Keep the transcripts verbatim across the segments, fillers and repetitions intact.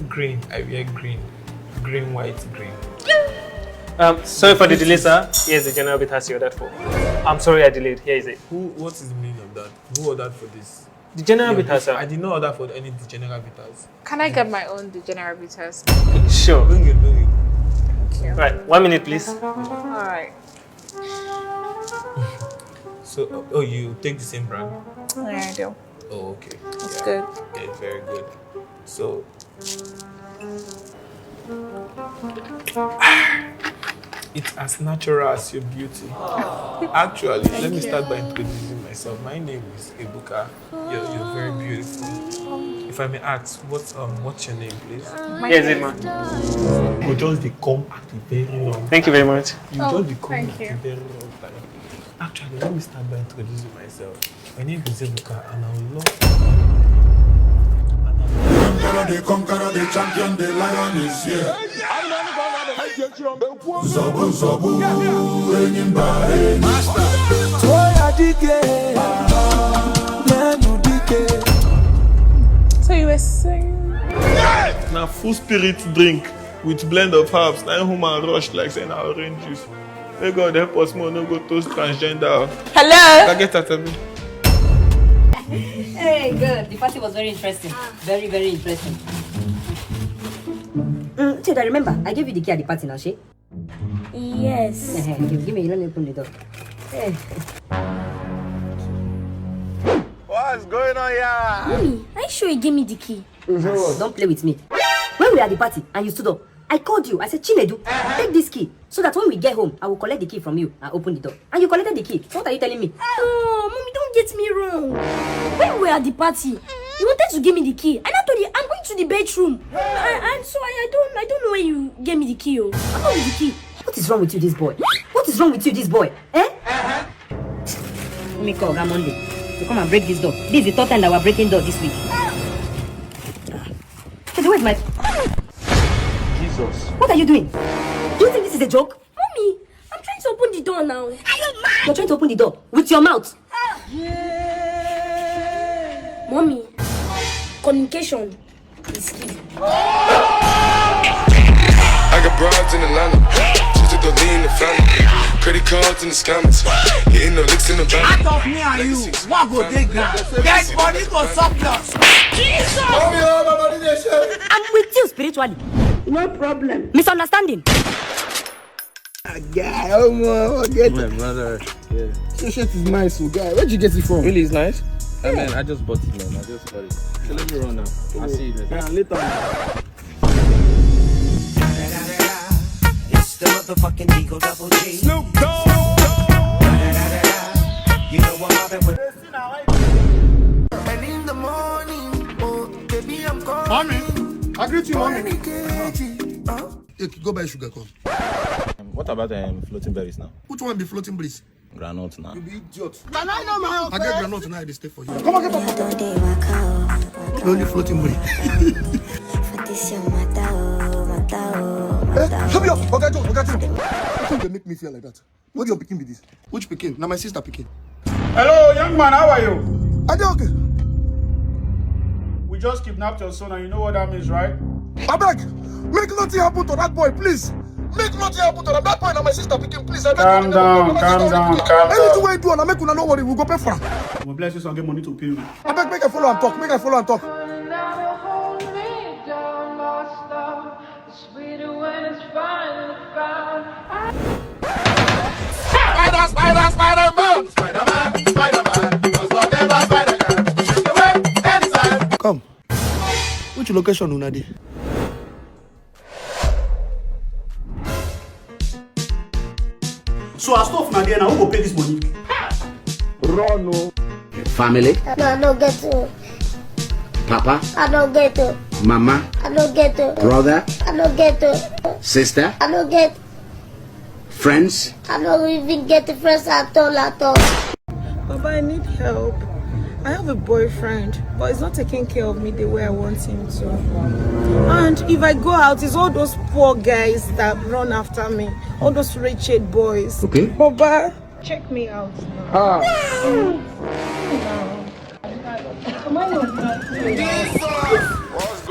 Green. I wear green. Green, white, green. Um, sorry for the delay, sir. Here's the general bitters you ordered for. I'm sorry I delayed. Here is it. Who? What is the meaning of that? Who ordered for this? The general bitters, sir. I did not order for any general bitters. Can I get my own the general bitters? Sure. Bring it, bring it. Thank you. Right. One minute, please. All right. So, oh, you take the same brand? Yeah, I do. Oh, okay. It's Yeah. Good. Yeah, it's very good. So, it's as natural as your beauty. Actually, let me start by introducing myself. My name is Ebuka. You're, you're very beautiful. If I may ask, what's um what's your name, please? Yes, it, man. You just dey come at the very wrong. Thank you very much. You Oh, just dey come thank at you. the very wrong time. Actually, let me start by introducing myself. My name is Ebuka, and I would love. Conqueror, the conqueror, the champion, the lion is here. Zobu, zobu, enyimba, enyi. Tụọ ya dike, lenu dike. So you were saying? Na full spirit drink with blend of herbs. Na him woman rush like say na orange juice. May God help us, more no go toast transgender. Hello. I get that, abi? Hey, good. The party was very interesting. Very, very interesting. Mm, Cheda, remember, I gave you the key at the party now, she? Yes. Give, give me, let me open the door. Hey. What's going on here? Mommy, are you sure you gave me the key? Don't play with me. When we were at the party and you stood up, I called you. I said, Chinedu, take this key so that when we get home, I will collect the key from you and open the door. And you collected the key. So what are you telling me? Oh, Mommy, don't get me wrong. When we were at the party, you wanted to give me the key. And I told you, I'm going to the bedroom. I, and so I, I don't I don't know where you gave me the key. Oh. I'm not with the key. What is wrong with you, this boy? What is wrong with you, this boy? Eh? Let me call Oga Monday to come and break this door. This is the third time that we're breaking door this week. Hey, where's my... Jesus. What are you doing? Do you think this is a joke? Mommy, I'm trying to open the door now. Are you mad? You're trying to open the door with your mouth. Mommy, communication is key. I got broads in Atlanta. Just to lean the family. Credit cards in the scammers. Hitting the licks in the van. Out of me and you, what go take ground? Dead body go surplus. Jesus! I'm with you spiritually. No problem. Misunderstanding. Guy, oh my, get My brother. Yeah. This shirt is nice, so guy. Where'd you get it from? Really, it's nice. I mean, I just bought it, man. I just bought it. So let me run now. I'll see you later. Yeah, later. Man. It's the motherfucking Eagle Double G. Snoop Dogg. You know I'm mobbing with. And in the morning, oh, baby, I'm calling. Mommy, I greet you, mommy. Any K G, uh, Hey, go buy sugar, come. What about um, floating berries now? Which one be floating, please? Groundnut now. You be idiot. Can I know my I get groundnut now. They stay for you. Come on, get up. Only floating money. For this your matter, oh, matter, oh, Eh, matter. Help me up. Oga Joe, Oga Joe. How come they make me feel like that? What your picking be this? Which picking? Now my sister picking. Hello, young man, how are you? Are they okay? We just kidnapped your son, and you know what that means, right? I beg, make nothing happen to that boy, please. Make nothing happen to that. That boy and my sister picking, please. I beg Calm you, down, make calm nothing down, happen. calm Anything down. Wey do, and I make una no worry, we go pay for am. We'll bless you some get money to pay you. I beg, make I follow and talk. Make I follow and talk. Spider, spider, Spider-Man! Spider-Man, Spider-Man, because whatever Spider can, take away anytime. Come. Which location una dey? So as stuff na there, now who go pay this money? Run o. Family, No, I don't get to. papa, I don't get to. mama, I don't get to. brother, I don't get to. sister, I don't get. friends. I don't even get the friends at all, at all. Baba, I need help. I have a boyfriend, but he's not taking care of me the way I want him to. And if I go out, it's all those poor guys that run after me, all those wretched boys. Okay. Baba, check me out. Ah. Am I not beautiful?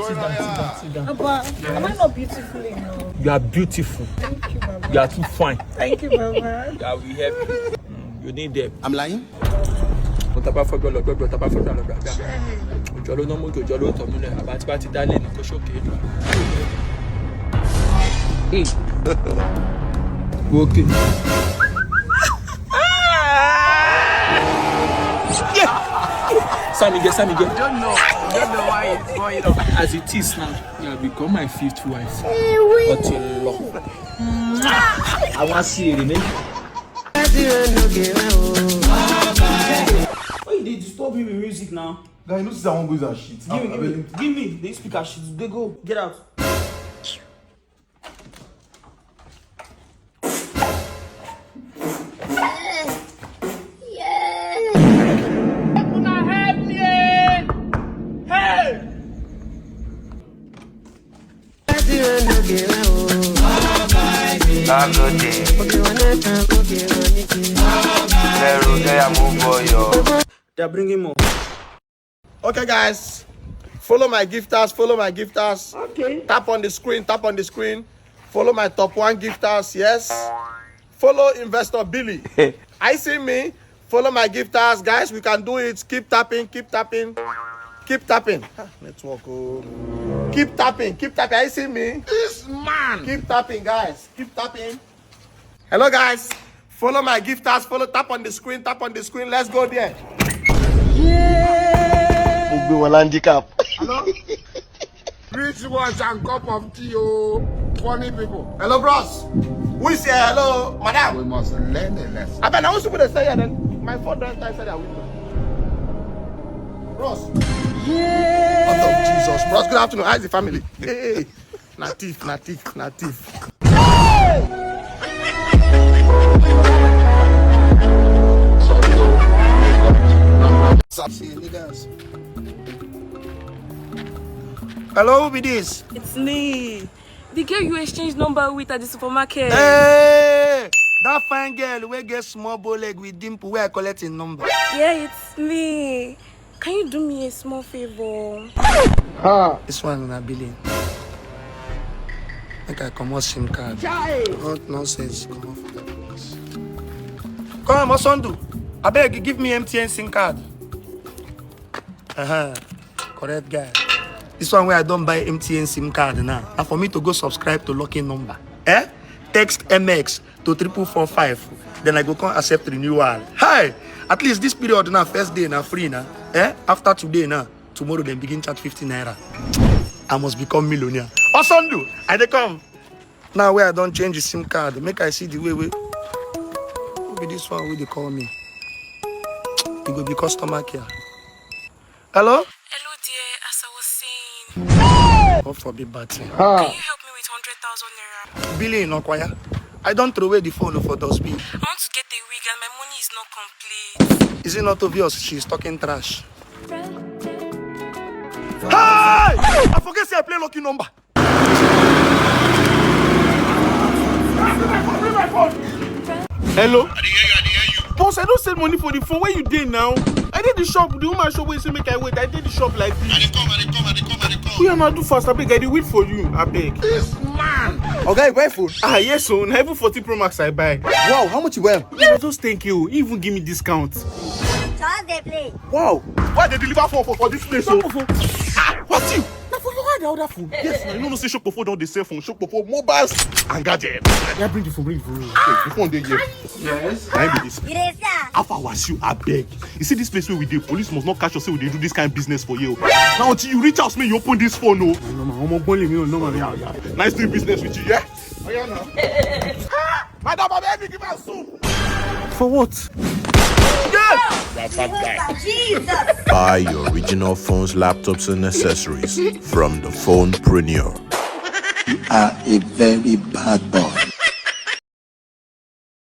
Sit down, sit down, sit down. Papa, am I not beautiful enough? You are beautiful. Thank you, Baba. You are too fine. Thank you, Baba. Yeah, we help you. Mm, you need them. I'm lying. Mo tapa fọjọ́ lọ gbọ́dọ̀, tapa fọjọ́ lọ gbàgbà. Òjò ló ná mú òjò ló tọ̀ mí lẹ̀. Àbá tí bá ti dálé ní kó ṣókè lọ. Wo òkè. Yeah. Sammy, get, Sammy, get. I don't know. I don't know why it's going on. As it is now, you have become my fifth wife. But in love. I want to see you, man. Why you dey disturb me with music now? Guy, you know since I wan go use her shit. Give me, give me, give me the speaker shit. Dey go, get out. Lagode. Lẹ́rù kẹ́yà mú bọ̀yọ̀. They're bringing more. Okay, guys, follow my gifters, follow my gifters. Okay. Tap on the screen, tap on the screen. Follow my top one gifters, yes. Follow Investor Billy. I see me. Follow my gifters, guys. We can do it. Keep tapping, keep tapping, keep tapping. Ah, network. Oh. Keep tapping, keep tapping. I see me. This man. Keep tapping, guys. Keep tapping. Hello, guys. Follow my gifters. Follow. Tap on the screen. Tap on the screen. Let's go there. Yeah. Mo gbé wọn handicap. Hello. Rich watch and cup of tea, oh. Funny people. Hello, bros. Who is here? Hello, madam. We must learn a lesson. I bet I was supposed to say here then. My phone don't answer that window. Bros. Yeah. Oh, Jesus. Bros, good afternoon. How's the family? Hey, na thief, na thief, na thief. Hello, who be this? It's me. The girl you exchange number with at the supermarket. Hey! That fine girl wey get small bow leg with dimple wey I collect im number. Yeah, it's me. Can you do me a small favor? This one na billing. Make I comot SIM card. Chai! What nonsense? Comot for that place. Come, Osondu. Abeg, give me M T N SIM card. Uh-huh. Correct guy. This one where I don't buy M T N SIM card now. And for me to go subscribe to lucky number. Eh? Text M X to triple four five. Then I go come accept renewal. Hi! At least this period now, first day now free now. Eh? After today now, tomorrow then begin charge fifty naira. I must become millionaire. Osondu, I dey come. Now where I don't change the SIM card, make I see the way, way. Who be this one wey dey call me? E go be customer care. Hello? Hello, dear. As I was saying, God forbid bad thing. Can you help me with hundred thousand naira? Billy in Okwaya. I don't throw away the phone for dustbin. I want to get a wig and my money is not complete. Is it not obvious she's talking trash? Hey! I forget say I play lucky number. Hello? I dey hear you, I dey hear you. Boss, I don't send money for the phone. Where you dey now? I dey the shop. The woman shop wey say make I wait. I dey the shop like this. I dey come, I dey come, I dey come, I dey come. Yeah, now do fast, abeg. I dey wait for you, abeg. This man. Oga, you buy phone? Ah, yes, so na even fourteen Pro Max I buy. Wow, how much you buy am? Yeah, just thank you. He even give me discount. Just dey play. Wow. Why they deliver phone for, for this place? So? Ah, what you? Na for your hand I order phone. Yes, na you no know say Shopofo don dey sell phone, Shopofo mobiles and gadgets. Yeah, bring the phone, bring the phone. Okay, the phone dey here. Yes. Na him be this. You dey sell? How far was you, abeg? You see this place where we dey, police must not catch us say we dey do this kind of business for you. Now until you reach house, make you open this phone, oh. No, no, no, no, no, no, no. Yeah, yeah. Nice doing business with you, yeah? Oh, yeah, no. Madam, abeg, give us soup. For what? Buy your original phones, laptops, and accessories from the Phonepreneur. You are a very bad boy.